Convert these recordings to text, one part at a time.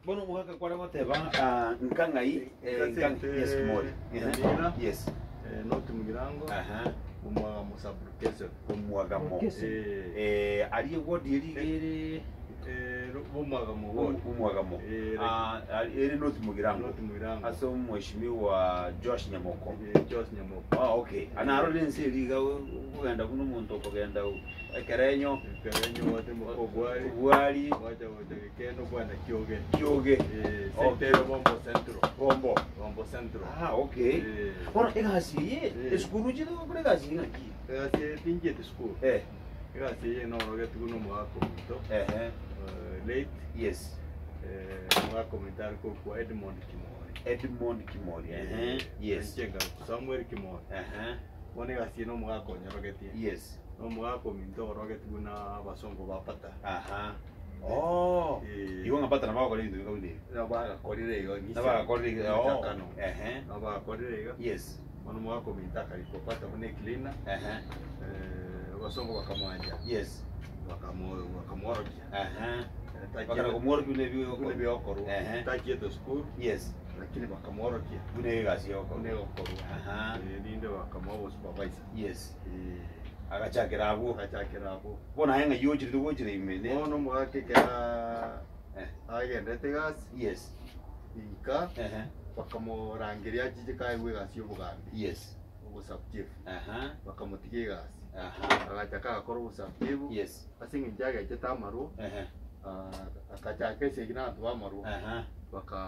Bono omogaka kware goteba ah, nka ng'ai eh, nka Gazete yes Kimori. Ehe. Nyamira. Yes. Eh, North Mugirango, Aha. Omwagamo sub-location. Omwagamo. Eh, Eh, aria ward eri ere eh, ro- Bomwagamo ward. Omwagamo. Eh, Ah, ari- ere North Mugirango. North Mugirango. Ase omweshimiwa Josh Nyamoko. Eh, Josh Nyamoko. Ah, okay. Anarore ense eri iga okogenda buna omonto okogenda ekerenyo. Ekerenyo gwatimoka obwari. Obwari. Gwacha gocha Gekeno kwana kioge. Kioge. Eh, Okay. sector Bombo Central. Bombo. Bombo Central. Ah, okay. Eh. Bono egasi eye, Eh. esukuru chire gokora egasi eye ng'aki? Egasi eye tinchieti sukuru. Eh. Egasi eye norogeti buna omogaka ominto. Ehe. Eh, late. Yes. Eh, omogaka ominto are korokwa Edmond Kimori. Edmond Kimori. Ehe. Yes. Inche nkarokwa Samuel Kimori. Ehe. Bono egasi eye nomogaka onyorogetie. Yes. Nomogaka ominto orogeti buna abasongo ba Pata. Aha. Oh. Eh. Igo ng'a Pata nabo bagokora ebinto bika buna ebi. Nabo bagakorire igo ng'isa. Nabo bagakorire igo. Oh. Emechakano. Ehe. Nabo bagakorire igo. Yes. Bono omogaka ominto akarikwa Pata buna ecleaner. Ehe. Eh, abasongo bakamwancha. Yes. Bakamo- bakamworokia. Aha. Eh, Bakana komworokia buna ebi buna ebigokorwa. Ehe. Tachiete sukuru, Yes. lakini bakamworokia Buna egasi egokorwa. buna egokorwa. Aha. Eh, rinde bakamoa obosupervisor. Yes. Eh, Agachakera abwo. agachakera abwo. Bono aye ng'ai ochirete gochira ime ne. Bono omogaka ekera Eh. agendete egasi, Yes. inka Ehe. bakamorangeria achiche kaegwe egasi y'obogambi, Yes. obosub-chief. Aha. Bakamotiga egasi. Aha. Agachaka agakora obosub-chief, Yes. ase eng'encho agechete amarwa, Ehe. ah, akachaka esegi na abanto b'amarwa, Aha. baka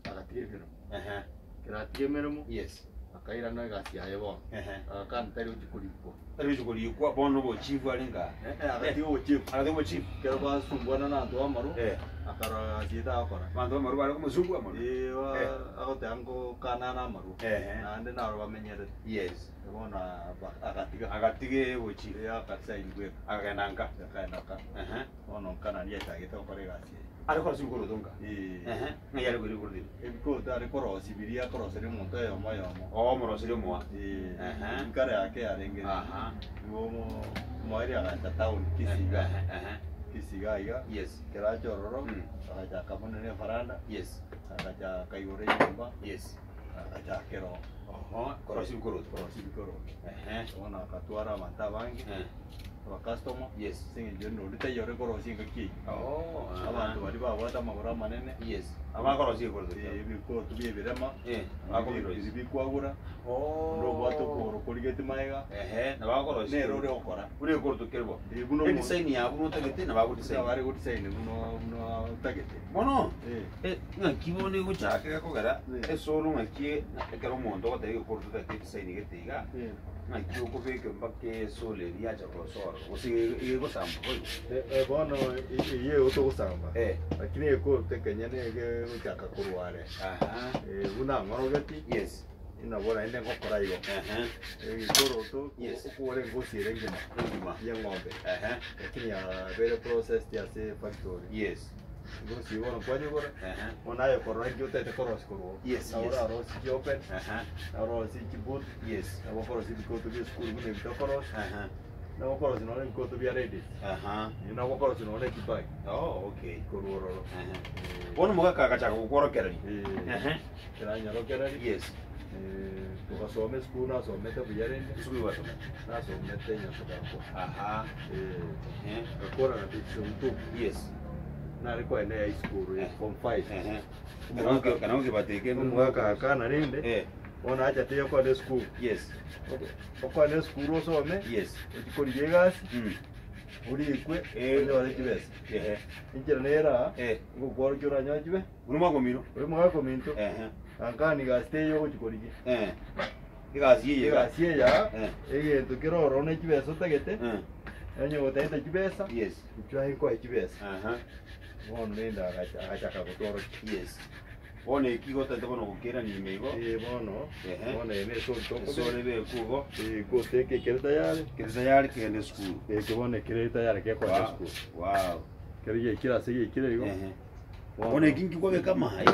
agatiga emeremo. Ehe. Ekero atiga emeremo, Yes. akairana egasi yaye bono. Ehe. Agakana tari gochia korikwa. Tari gochia korikwa, bono obochifu arenge aa. Eh, eh, agatiga obochifu. Agatiga obochifu. Ekero basumbwana na abanto b'amarwa, Eh. akarora egasi eye tagokora. Abanto b'amarwa bare komosumbua mono. Eh, ba- Eh. agoteba ngokana are amarwa. Ehe. Naende naro bamenyerete. Yes. Bono aba- agatiga. Agatiga obochifu. Eh, akaresign bweka. Akagenda nka. Akaenda nka. Ehe. Bono nka naria achagete gokora egasi eye. Are korosia ebikoroto nka. Eh. Ehe. Ng'ai are koira ebikoroto ebi? Ebikoroto are korosia biria akoroseria omonto oyomo oyomo. Oo omoroseria omoa. Eh. Ehe. Enkara yake yarenge riria. Aha. Igo omo- omoerio agacha town Kisii iga. Ehe, ehe. Kisii iga iga. Yes. Ekero acha ororo, Mm. agachaka mono na efaranda, Yes. agacha akaigora enyomba, Yes. agachakera oo. Oho, korosia ebikoroto. Korosia ebikoroto. Ehe. Bono agatwara abanto abange. Eh. Abacustomer, Yes. ase eng'encho nonde taiyo ore korosia engaki eyio. Oh, aha. Abanto baria babwate amagoro amanene, Yes. Abakorosia ebikoroto eh, biabo. ebikoroto bia ebirema, Eh, biri bakobirosia. bikwagura, Oh. onde obwate okogoro korigeti magega, Ehe, nabo bakorosia. nere ore gokora. Buna ebikoroto kere bo. Eh, buna omo- Edesign yabo buna otagete nabo agodesign. Buna bare godesign buna buna otagete. Bono, Eh. eh, ng'aki bono egochaka egakogera, Eh. esoro ng'aki ekero omonto ogoteba egekoroto otagete edesign gete iga, Eh. Ng'aki okobeka mpaka esolo eria yacha gosoa ororo, gose egosamba boigo? Eh, bono eyio ego togosamba, Eh. lakini egekoroto ekenyene egegochaka korwa are. Aha. Eh, buna ng'orogeti, Yes. nabo naende ngokora igo. Aha. Egekoroto, Yes. okogora engosi ere engima, Engima. ya eng'ombe, Aha. lakini yabeire processed ase factory. Yes. Ngosi bono kwanyegora, Aha. bono aye korora inki otagete korosia korwa oo. Yes, Nabo yes. orarosie chiopen, Aha. nabo orarosie chiboot, Yes. nabo okorosia ebikoto bia esukuru buna ebi tokorosia, Aha. nabo okorosia nonya ebikoto bia ladies, Aha. nabo okorosia nonya chibag Oh, okay. korwa ororo. Aha. Eh, Bono omogaka agachaka gokworokereria. eh, Aha. keranyorokereria, Yes. eh, togasoma esukuru nasomete buya rende, Esukuru gwasomete. nasomete Nyansogakwa. Aha. Eh, Ehe. ngakora na division two. Yes. Nare koenda ya high school Eh. form 5. Ehe. Kana kana okibateke Omogaka akana rende Eh. bono achate okoenda esukuru. Yes. Okoenda esukuru osome Yes. ochie korigia egasi Mm. orikwe Eh. onyore chibesa. Ehe. Enchera nere aa Eh. ngokworokia oranyore chibe Buna omogaka omino. ore omogaka ominto Ehe. ankani gasi teiyo ogochia korigia. Eh. Egasi eye iga. Egasi eye aa Eh. egento kere ororo ne chibesa otagete Eh. onye gotagete chibesa Yes. inchuo aye nkoe chibesa. Aha. Bono rende agacha agachaka gotworokia. Yes. Bono eki igo otagete bono gokerania ime igo. Eh, bono Ehe. bono eye ne esori Esori tokobeka. ebekwe igo. Eh, gose eke kere tayari. Kere tayari kegende esukuru. Eke bono ekere tayari gekogenda Wow. esukuru. Wow. Kere giaikire ase giaikire igo. Ehe. Bono eki nki kwabeka amaye?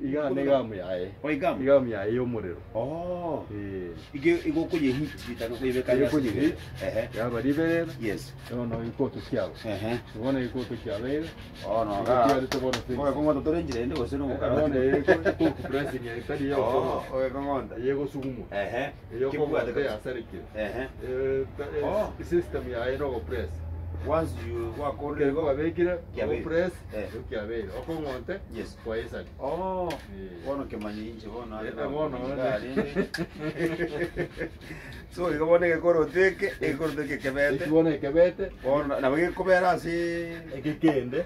Iga negamu yaye. Oh, egamu? Egamu yaye y'omorero. Oh. Eh. Ige igo okonye heat ritaka koyebeka Igo ase okonye igoro. heat. Ehe. Yaba riberera. Yes. Bono ikoto kiabo. Ehe. Bono ikoto kiabeire. Oh, no. Igo bono fix. Ogekong'onta tore enchera ende gose nogokara. Bono eko pressing etari ya Oh, ogekong'onta. Yegosugumwa. Ehe. Eyo Kebwate kobwate kabisa. yasarekire. Ehe. Oh. System yaye nogo press. Once you wakorire Kero igo. kwabekire, Kiabeire. opress, Eh. kiabeire. Okong'onte, Yes. kwaisari. Oh. Eh. Bono kemanyi inche bono Eh, bono, rende. So igo bono egekoroto eke, egekoroto eke kebete. Eki bono ekebete, Bono nabo gekobera ase eke kende,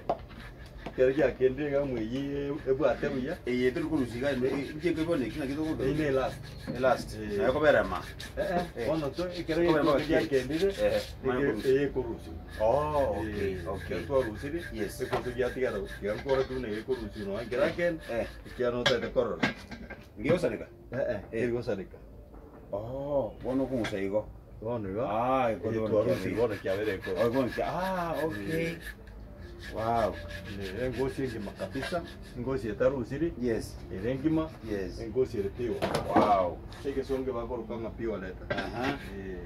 kero giakendire iga mweyie ebwate buya, eye tori korusia iga inche nkoibona eki naki togoka. eye ne last. Last. Eh. Nayo kobera ma. Eh, Eh. bono to ekero Kobera getoto mpaka giakendire, Eh, manya korusia. eye ekorusiwa. Oh, okay, Eh, okay. ekero twarusiri, Yes. ekoto giatigara tiga nkore tu nege ekorusiwa nonya ekero akende, Eh, ekiagera notagete korora. ngiosareka. Eh, eh, kerigosareka. Oh, bono okong'usa igo. Bono igo, Ah, eh, ekoto bono twarusiri kiabeire. bono kiabeire ekoro. Oh, bono kia. Ah, okay. Wow. Nere engosi engima kabisa, engosi etarusiri, Yes. ere engima, Yes. engosi ere pure. Wow. Egesonge bakoroka ng'a pure leather. Aha. Eh,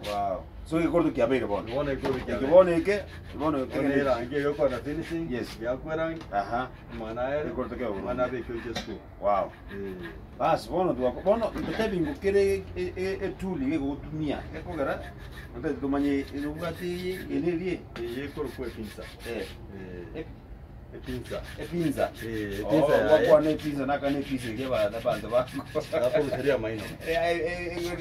Wow. So egekoroto kiabeire bono. bono ekoro Eke kiabeire. bono eke, bono Bono eke. erangi egokora finishing, Yes. yakwa erangi, Aha. omwana aere, Ekoroto kiabeire. omwana abeke oche school. Wow. Eh, Basi bono twako bono ntotebi ngo kere etuli egogotumia ekogera ntote tumanye enobwate eye ene erie eye ekorokwa epinsa. eh Eh, epinsa. epinza. Eh, Oh, epinsa yaye. gwakwana epinza nakana epinza eria abanto bako. Gakoruseria amaino.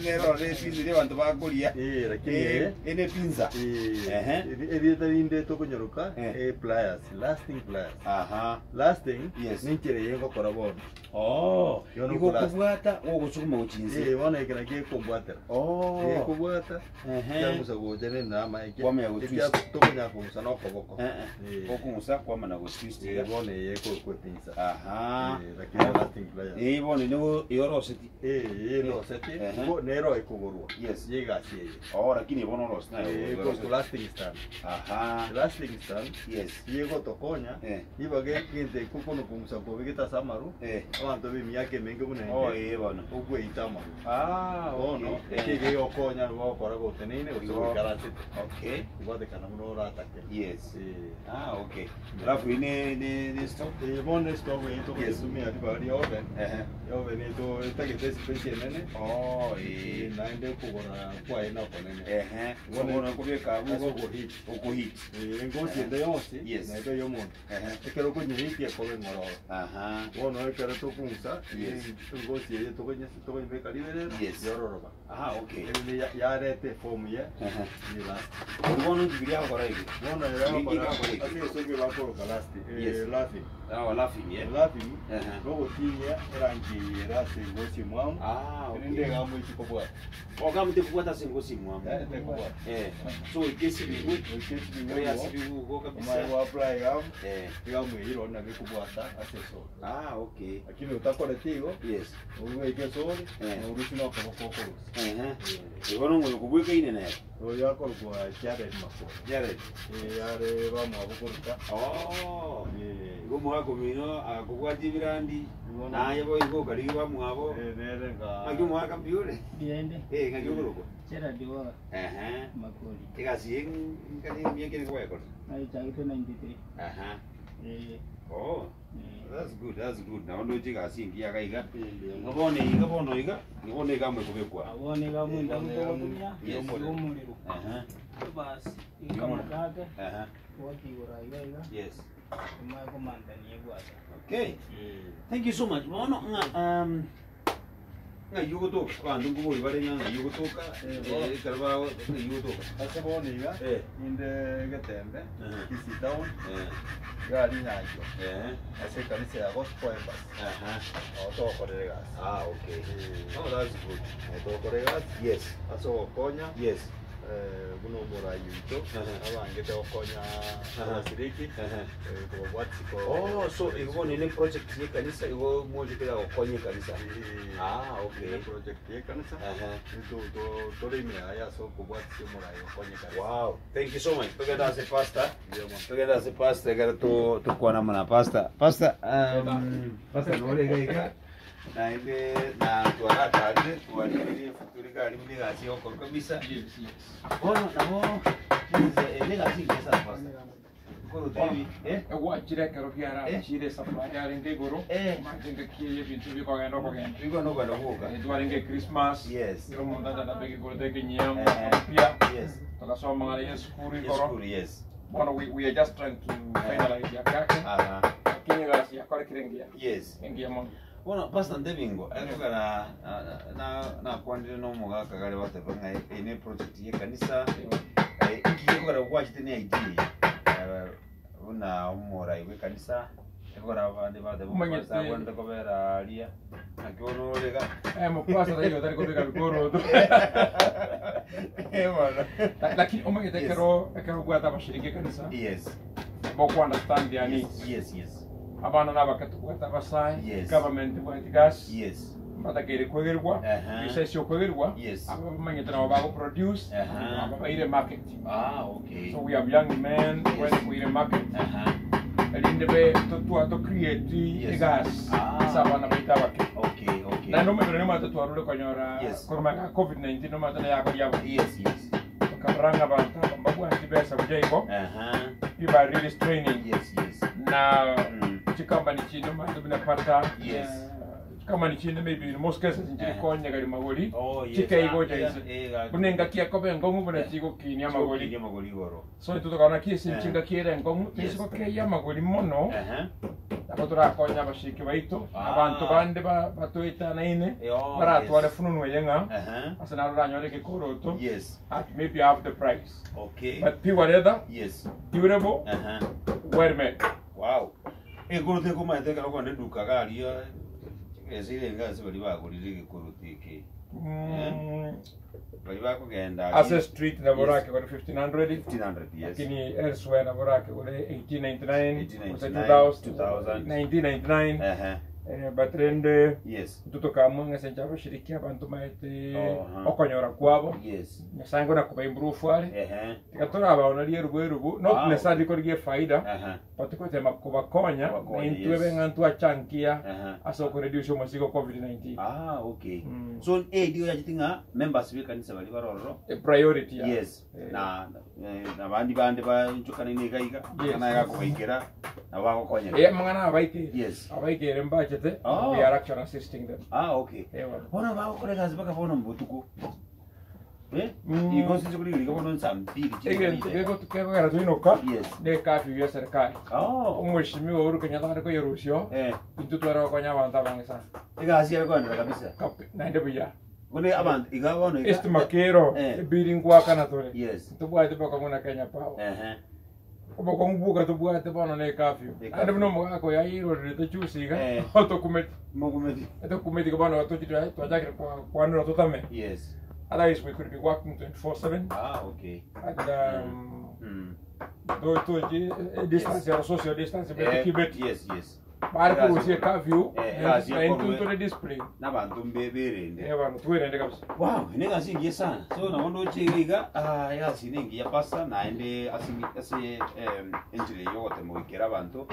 Nero epinza eria abanto bakoria. Eh, lakini eye, Ene epinza. eh, Ehe. erieta rinde tokonyaroka, Eh. eh, pliers, lasting pliers. Aha. Lasting, Yes. ninchera eye ngokora bono. Oh, Yono igo kulast. okobwata ogosukuma gochinse. Eh, bono ekero gekobwatera. Oh. Gekobwata, Ehe. kiagusa gocha nende amaeke. Kwamanya gotwist. Tokonya kong'usa na okoboko. Eh eh. Eh. Okong'usa kwamana gotwist. Eh, bono eye ekorokwa epinsa. Aha. Eh, lakini lasting pliers. Eh bono nigo yoroseti. Eh, eye noseti, Ehe. bo nero ekogorwa. Yes. Yegasi eye. Oh, lakini bono orosi nayo. Eh, ekorokwa lasting stand. Aha. Lasting stand, Yes. yegotokonya, Eh. ibaga egento ekio kono kong'usa kobegete ase amaru, Eh. abanto b'emiaka emenge buna Oh, ende, eh bono. ogweita amaru. Ah, Bono, okay. eke gegokonya nigo ogokora goteneine gose Igo. goikarasete. Okay. Kobwatekana buna oratake. Yes. Eh. Ah, okay. Alafu ine ne stove. Eh, bono estove eye togotumia ribaga ria oven, Eh. oven eto etagete space enene, Oh, eh, eh. naende okogora kwaye nokonene. Eh. So bono nkobeka Ase bugo ogoheat. okoheat. Eh, engosi ende yonsi, Yes. naebe ya omonto. Eh. Ekero okonyehiti ekoba eng'ororo. Aha. Bono ekero tokong'usa, Yes. engosi eye tokonyebeka riberera, Yes. yororoba. Aha, okay. Erinde yareta efomu ye, Eh. ni last. Bono nkibiria gokora ibi. Bono Niki era gakora iki? ase esoke bakoroka last, eh, Yes. laughing. Ah, laughing, yeah. Laughing, Eh. nogotinyia erangi ere ase engosi emwamu, Ah, erinde okay. egamu ekikobwata. Ogamute kubwata sengosi mwamu. Eh, tekobwata. Eh. So ikesi bigwe. Ekesibigwe Ya igo, sibigu kabisa. omaye gwa-apply egamu, Eh. egamu eywo ero nabo ekobwata ase esoro. Ah, okay. Lakini otakoreti igo, Yes. obeke esori, Eh. norusia na okoboko okorusia. Eh. Igo nongo kubweka ine naye. Oyo akorokwa Jared Makori. Jared. Eh, are bamwabo koruka. Oh. Eh, Igo mwako mino akubwati ebirandi. Igo Naye bo igo kari bamwabo. eh, nere nga Ngaki omwaka mbiure. Biende Eh, ngaki okorokwa. Gerard wa Ehe. Makori. Egasi engani emiaka ere gwekora. Nachagete 93. Aha. Eh, Oh, eh, that's good, that's good. Naho ndoche egasi engiya iga iga. Indi- Igo bono iga bono iga, igo bono iga mwekobekwa. abone gamunda mutogotumia Yes. omuriro. Aha. Basi ikamukake Aha. watigora iga iga Yes. omanye komandania ebwata. Okay. Eh, Thank you so much. Bono ng'a ng'a yugotoka abanto nkobori bare ng'a ng'a yugotoka Eh, ekero bao ng'a yugotoka. ase bono iga, Eh. inde getembe, Eh. Kisii town, Eh. iga rinyancho, Eh. ase ekanisa ya Gospel Embassy. Aha. Nabo togokorera egasi. Ah, okay. Eh, Oh, that's good. nabo togokora egasi, Yes. ase ogokonya, Yes. Buna omorai oito abangete gokonya abasiriki kobabwatia ko Oh, so igo bono ere project ye ekanisa igo mochete iga gokonya ekanisa. Ah, okay. Ere project ye ekanisa tore ime yaye ase okobwatisia omorai gokonya ekanisa. Wow, thank you so much. Togende ase pastor. Togende ase pastor ekero tokwana amo na pastor. Pastor, pastor nore iga iga. Naende na twaratarire twarigereria efutu rigari buna egasi egokorwa kabisa. Bono nabo ere egasi engiya sana pastor. Korotebi eh? Egwachire ekero kiara Eh? chire supply yarenge igoro Eh. omanyete engaki eye ebinto bikogenda okogenda Bikogenda okogenda gwoka. Eh, twarenge Christmas Yes. kero omonto acha abeke igoro tekenyia Eh. mpya Yes. togasoma ng'a ye esukuru igoro Esukuru yes. bono we, we are just trying to finalize yakake Aha. lakini egasi yakorekire engiya Yes. engiya mono Bono Pastor Ntebingo, ekogera nakwanire nomogaka gare goteba ng'a eye ne project ye ekanisa, inki gekogera gwachete ne idea eye buna omorai bwe ekanisa, ekogera abande bateba Omanyete- omopastor abwenerete kobera aria, naki bono ore iga. Omopastor taiyo otari kobeka bikoroto. Eh bono. Lakini omanyete Yes. ekero ekero obwate abashiriki ekanisa, Yes. boku understand their needs. Yes, yes. Abana nabake tobwate abasae, Yes. government ebwate egasi, Yes. mbatakeire kwegerigwa, Aha. besa ase okwegerigwa, Yes. aba bamanyete nabo bago produce, Aha. aba baire market. Ah, okay. So we have young men Yes. kwende koire market, Aha. erinde be totwa to create Yes. egasi Ah. ase abana baito abake. Okay, okay. Naende omobere nomanyete twarure konyora Yes. korwa magega COVID-19 nomanyete nayakoria abanto. Yes, yes. Tokarora ng'a abanto aba mbabwati besa buya igo, Aha. people are really straining. Yes, yes. Na Mm. chicompany chinde omanyete buna pata Yes. chicompany chinde maybe in most cases nchiri Eh. konyega rimagori Oh, yes. chikaigocha Ah, inse yeah, eh, buna engaki ekoba enkong'u buna chigokinia amagori Chigokinia amagori igoro. so intwe tokabona ki ase Eh. chingaki ere enkong'u Yes. tisigokeia amagori mono Aha. nabo torakonye abashiriki baito Ah. abanto bande batoetanaine Eh, oh, baratware yes. fununu eye ng'a Aha. ase naro oranyore egekoroto Yes. at maybe half the price Okay. but pure leather Yes. durable Aha. well made Wow. Egekoroto ekomanyete ekero okogenda eduka iga aria chibesa irenge ase baria bagorire egekoroto eke. Baria bakogenda aria. Ase street nabo Yes. orakegore 1500 1500 yes. lakini elsewhere nabo orakegore 1899 gose 1899, 2000 2000. 1999 Ehe. Eh, but rende Yes. intwe tokamua ng'a ase inche abashiriki abanto maete Oha. okonyora kwabo Yes. Nyasaye ngona koba improve are Ehe. tiga torabaonerie erubu erubu not Wow. necessarily korigia efaida Aha. but gotema kobakonya Kobakonya, na intwe yes. ebe ng'a ntwachangia Aha. ase okoreduce omosigo covid-19 Ah, okay. Mm. So eh dio yachete ng'a members be kanisa bari barororo. A priority ya. Yes. Eh. Na eh, na bandi bande banchokane iga iga. Yes. Kana gakobaikera nabo bagokonyera. Eh, amang'ana abaikere. Yes. Abaikere mbachete. Oh. We are actually assisting them. Ah, okay. Eh, bono. Bono bagokora egasi mpaka bono mbotuko. Eh? Mm. Igo nsinche korigereria bono nsa mbili Egento chire. kegogera toinoka Yes. ne curfew ya serikali. Oh. Omweshimiwa Uhuru Kenyatta are koyerusia Eh. intwe tware gokonya abanto abange sana. Egasi yare koenderera kabisa. Kapi, naende buya. Bono abanto iga bono iga. East Makero Eh. ebiri ngwakana tore. Yes. Tobwate bokong'u na Kenya Power. Ehe. Obokong'u bwoka tobwate bono ne curfew. Ne Naende curfew. buna omogaka oyo airorerete juzi iga Eh. otokumeti. Mokumeti. Etokumeti bono tochire twachakire kwanera totame. Yes. Otherwise we could be working 24/7 Ah, okay. and um, Mm. to to distance yes. social distance Eh, keep it. Yes, yes. Bari Egasi- kurusia curfew Eh, egasi na ekorwe. into discipline. N'abanto mbe berende. Eh bano twerende kabisa. Wow, ene egasi engiya sana. So nabo ndoche iga iga, ah, egasi ene engiya pasa naende ase ase em, enchera eywo ogotema goikera abanto.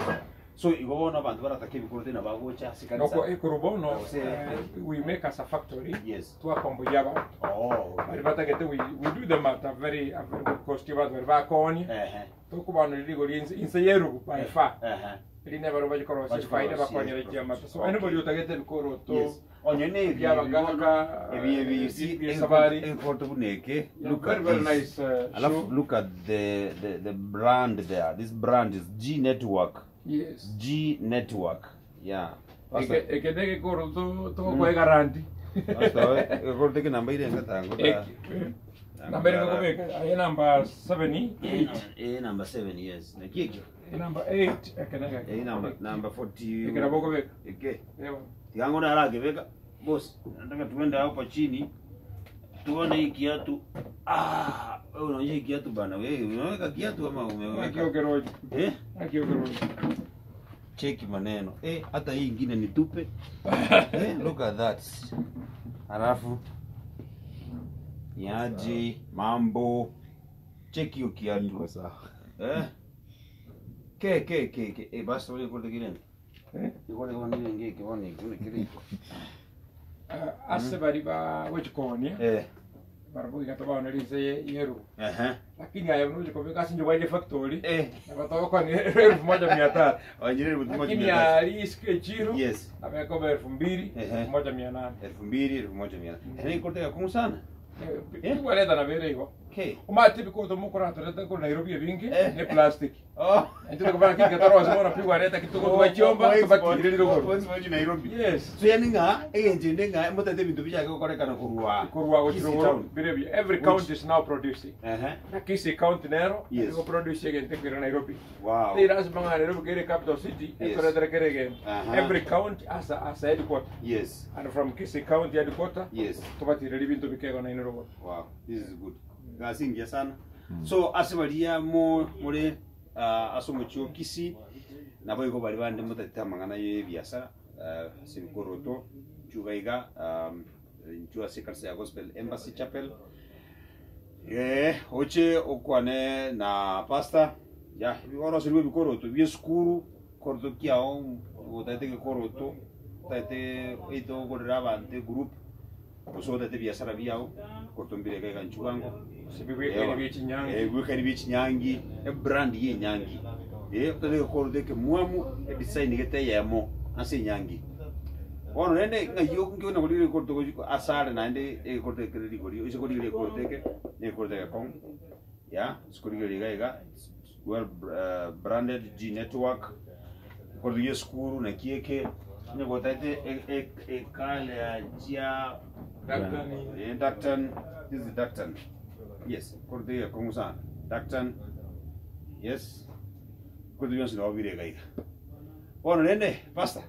So igo bono abanto baratake ebikoroto nabo bagocha ase ekanisa. Noko ekorobono Gose- we make as a factory Yes. twakomboia abanto. Oh, okay. Bari batagete we, we do them at a very a very good cost abantu bari bakonia Ehe. tokobanora rigori inse inse yerugu by far. Ehe. Rine baro bachikorosia Bachikorosia, faida bakonyera chiamate. So Okay. anybody otagete ebikoroto Yes. Onye ne ebi Ebiabagaka, ebi ebi si ebi safari. ebikoroto buna eke. Yeah, Look very, at very this. nice, Alafu shoe. look at the, the the brand there. This brand is G Network. Yes. G Network. Yeah. Pastor, Eke eke nege koroto tokokoe garanti. Pastor, we, ekoroto eke namba ire engatango ta. Eke. Namba ere ngokobeka aye namba 7 8. Eh, number 7 yes. Naki ekio. Namba 8 eke nege. Eh, number number 40. Eke nabo okobeka. Eke. Ewa. Tigango narakebeka. Boss, nataka tuende hapo chini. Tuone hii kiatu. Ah, wewe unaonyesha hii kiatu bana. Wewe unaweka kiatu ama umeweka? Akiokeroji. Eh? Akiokeroji. Cheki maneno. Eh, hata hii ingine ni tupe. Eh, look at that. Halafu niaje mambo. Cheki hiyo kiatu. Iko sawa. Eh? Ke ke ke ke. Eh, basi wewe kule kile. Eh? Ikole kwa nini ngeke wone kule kile. Ase bari ba gochikonia Eh. barabo igatobaona rinse yeru Aha. lakini aya nuchikobeka ase nyoba ile factory Eh. nabatoka ni 1500 Wanyerere mtu mmoja lakini mia tatu. ali siku echiro Yes. amekoba 2000 1800 2000, 1800. Yaani kote kwa sana. Eh? waleta na bere igo Okay. umati bikoto mukora toreta ko Nairobi ebingi Eh. ni plastic Oh. Ntito kubana kinga toro wasimona pigwa reta kitoko twachomba tubatirire ruguru Nairobi. yes So yani ng'a egenchende ng'a motete ebinto bichake gokorekana korwa kurwa Kisii gochiruguru town. birebia every county is now producing Ehe. na Kisii county nero Yes. nigo produce egente kwira Nairobi Wow. Ti lazima ng'a Nairobi kere capital city Yes. etoretere kere egente Aha. every county has a, has a headquarter Yes. and from Kisii county headquarter Yes. tubatirire bintu bikego na Nairobi Wow. This is good. Gasingia sana. So ase baria mo more ase omochie o Kisii nabo igo bari bande motatete amang'ana ya ebiasara ase ebikoroto nchuga iga nchwo ase ekanisa ya Gospel Embassy Chapel eh oche okwane na pastor ya oroseriwe ebikoroto bia esukuru koroto kiao otagete gekoroto otagete oite ogorera abanto egroup gose otagete ebiasara biao koroto mbire iga iga nchugango sibibwekeri bwechinyangi bwekeri bwechinyangi ebrand ya enyangi otagete gekoroto ekemwamu edesign gete eyemo ase enyangi bono rende ng'ai nkiona korire gekoroto gochi asare naende egekoroto ekere rigori ase korigereria egekoroto eke na egekoroto egekong'u ya ase korigereria iga iga it's well branded G network ekoroto gia esukuru naki eke onye gotagete ekala chia Dactan. Dactan, this is Dactan. Yes, koroto egekong'u sana. Dactan. Yes. Koroto bionsi nabo bire iga iga. Bono rende, pastor,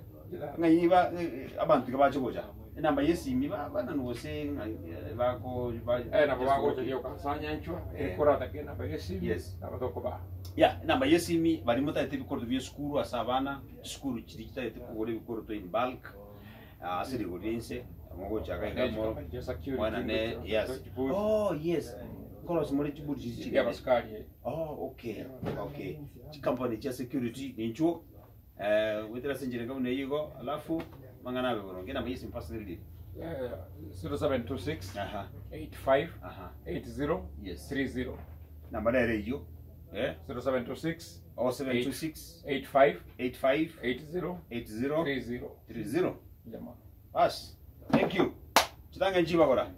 ng'ai ba abantu iga bache gocha. Enamba ya esimi ba banani gose ng'ai bako ba nabo bagocha okasanya nchwa Eh. ekorata ke namba yesimu Yes. nabo tokoba Ya, enamba ya esimi bari motagete ebikoroto bia esukuru ase abana, chisukuru chiri chitagete kogora ebikoroto in bulk, ase rigori rinse, mogochaka iga mo mwana ne yes. Oh, yes. Nkorosi more chiburi chiri chiri. abasikari Oh, okay. Okay. Chikampani cha security ninchuo. Wetera senjere kabune yigo, alafu mangana abe boronge namba yesi mpasa lili. 0726 Aha. 85 Aha. 80 Yes. 30 Namba nere iyo. 0726 0726 85 85 80 80 30 30. jamaa Bas. Thank you. Chitanga nchiba kora.